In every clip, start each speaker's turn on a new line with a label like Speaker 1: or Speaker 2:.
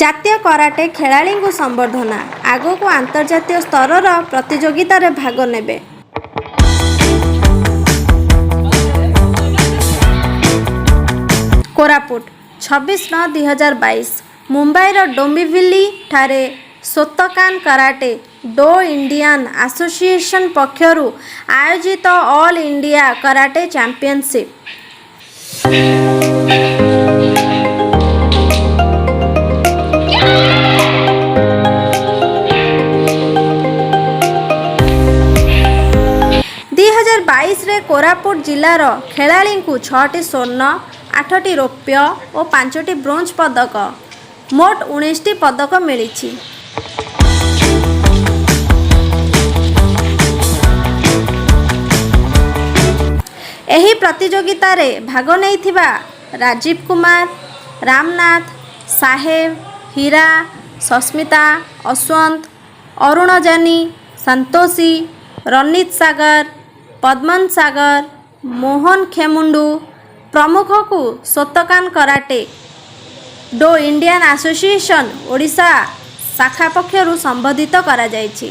Speaker 1: ଜାତୀୟ କରାଟେ ଖେଳାଳିଙ୍କୁ ସମ୍ବର୍ଦ୍ଧନା। ଆଗକୁ ଆନ୍ତର୍ଜାତୀୟ ସ୍ତରର ପ୍ରତିଯୋଗିତାରେ ଭାଗ ନେବେ। କୋରାପୁଟ, 26/9/2022, ମୁମ୍ବାଇର ଡୋମ୍ବିଭିଲି ଠାରେ Shotokan karate do Indian association ପକ୍ଷରୁ ଆୟୋଜିତ ଅଲ୍ ଇଣ୍ଡିଆ କରାଟେ ଚାମ୍ପିଅନସିପ୍ 2022ରେ କୋରାପୁଟ ଜିଲ୍ଲାର ଖେଳାଳିଙ୍କୁ ଛଅଟି ସ୍ୱର୍ଣ୍ଣ, ଆଠଟି ରୌପ୍ୟ ଓ ପାଞ୍ଚଟି ବ୍ରୋଞ୍ଜ ପଦକ, ମୋଟ 19ଟି ପଦକ ମିଳିଛି। ଏହି ପ୍ରତିଯୋଗିତାରେ ଭାଗ ନେଇଥିବା ରାଜୀବ କୁମାର, ରାମନାଥ, ସାହେବ, ହୀରା, ସସ୍ମିତା, ଅଶ୍ୱନ୍ତ, ଅରୁଣ ଜାନି, ସନ୍ତୋଷୀ, ରନିତ ସାଗର, ପଦ୍ମନ ସାଗର, ମୋହନ ଖେମୁଣ୍ଡୁ ପ୍ରମୁଖକୁ Shotokan karate do Indian association Odisha ଶାଖା ପକ୍ଷରୁ ସମ୍ବର୍ଦ୍ଧିତ କରାଯାଇଛି।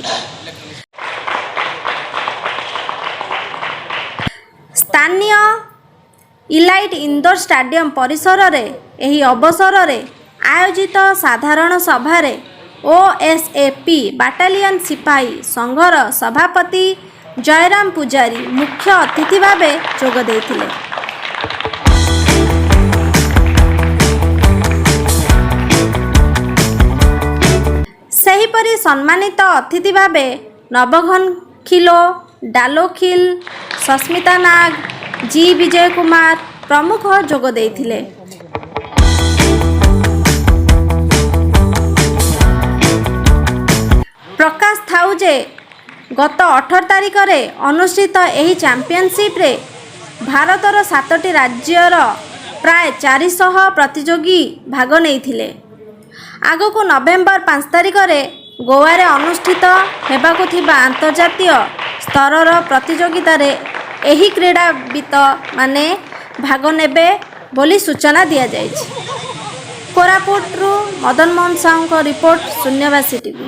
Speaker 1: ସ୍ଥାନୀୟ ଇଲାଇଟ୍ ଇନ୍ଦୋର ଷ୍ଟାଡିୟମ ପରିସରରେ ଏହି ଅବସରରେ ଆୟୋଜିତ ସାଧାରଣ ସଭାରେ ଓଏସ୍ଏପି ବାଟାଲିୟନ ସିପାହୀ ସଂଘର ସଭାପତି ଜୟରାମ ପୂଜାରୀ ମୁଖ୍ୟ ଅତିଥି ଭାବେ ଯୋଗ ଦେଇଥିଲେ। ସେହିପରି ସମ୍ମାନିତ ଅତିଥି ଭାବେ ନବଘନ ଖିଲୋ, ଡାଲୋଖିଲ, ସସ୍ମିତା ନାଗ, ଜି ବିଜୟ କୁମାର ପ୍ରମୁଖ ଯୋଗ ଦେଇଥିଲେ। ପ୍ରକାଶ ଥାଉ ଯେ, ଗତ 18 ତାରିଖରେ ଅନୁଷ୍ଠିତ ଏହି ଚାମ୍ପିଅନସିପ୍ରେ ଭାରତର ସାତଟି ରାଜ୍ୟର ପ୍ରାୟ 400 ପ୍ରତିଯୋଗୀ ଭାଗ ନେଇଥିଲେ। ଆଗକୁ ନଭେମ୍ବର 5 ତାରିଖରେ ଗୋଆରେ ଅନୁଷ୍ଠିତ ହେବାକୁ ଥିବା ଆନ୍ତର୍ଜାତୀୟ ସ୍ତରର ପ୍ରତିଯୋଗିତାରେ ଏହି କ୍ରୀଡ଼ାବିତମାନେ ଭାଗ ନେବେ ବୋଲି ସୂଚନା ଦିଆଯାଇଛି। କୋରାପୁଟରୁ ମଦନ ମୋହନ ସାହୁଙ୍କ ରିପୋର୍ଟ, ଶୂନ୍ୟବାସୀ ଟିଭି।